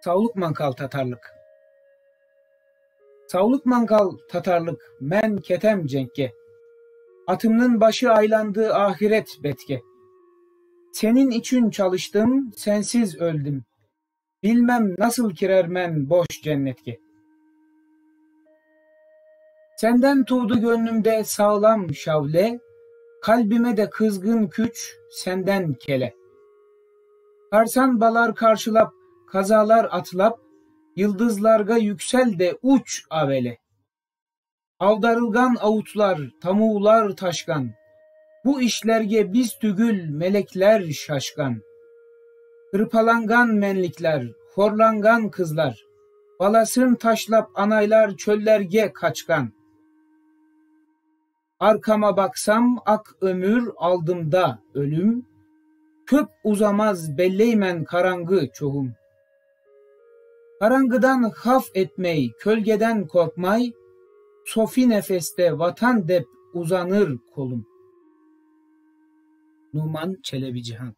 Savlıqman qal, tatarlıq! Savlıqman qal, tatarlıq, men ketem cenkke. Atımnıñ başı aylandı ahiret betke. Seniñ içün çalıştım, sensiz öldim. Bilmem nasıl kirermen boş cennetke. Senden tuvdı göñlümde sağlam şavle, Qalbime de qızğın küç senden kele. Qarsanbalar qarşılap, qazalar atlap, Yıldızlarğa yüksel de uç avele. Avdarılğan avutlar, tamuvlar taşqan, Bu işlerge biz tügül, melekler şaşqan. Hırpalanğan menlikler, horlanğan qızlar, Balasın taşlap anaylar çöllerge qaçqan. Arqama baqsam, aq ömür, aldımda ölüm, Köp uzamaz belleymen qarañğı çoğum. Qarañğıdan havf etmey, kölgeden qorqmay, Sofi nefeste Vatan dep uzanır qolum. Numan Çelebicihan.